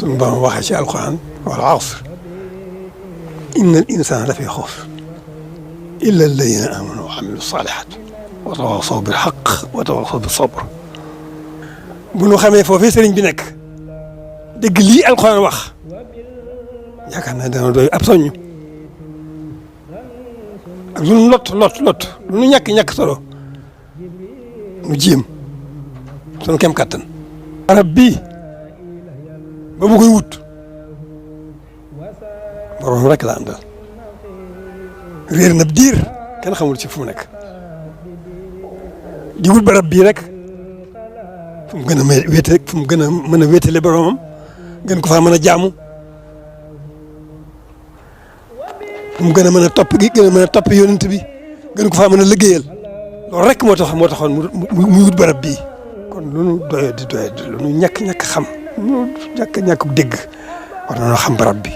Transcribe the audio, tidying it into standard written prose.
suñu Boroom waxee ci alquran wal asr innal insana la fi xusr illa alladina amanu wa amilu salihat wa tawasaw bil haqq wa tawasaw bis sabr. bu nu xamee foofii sëriñ bi nekk dégg lii alquran wax yaakaar naa dana doy ab soññ ak lu nu lot lu nu ñàkk solo nu jéem sunu kem kattan. barab bii ba mu koy wut borom rek la àndal réer na diir kenn xamul ci fu mu nekk di wut barab bii rek fu mu gën a wéete fu mu gën a mën a wéetale boromam gën ko faa mën a jaamu fu mu gën a mën a topp gën a mën a topp yonent bi gën ko faa mën a liggéeyal loolu rek moo taxoon mu wut barab bii. kon lu nu doyee di lu nu ñàkk xam lu nu ñàkk dégg war nañoo xam barab bi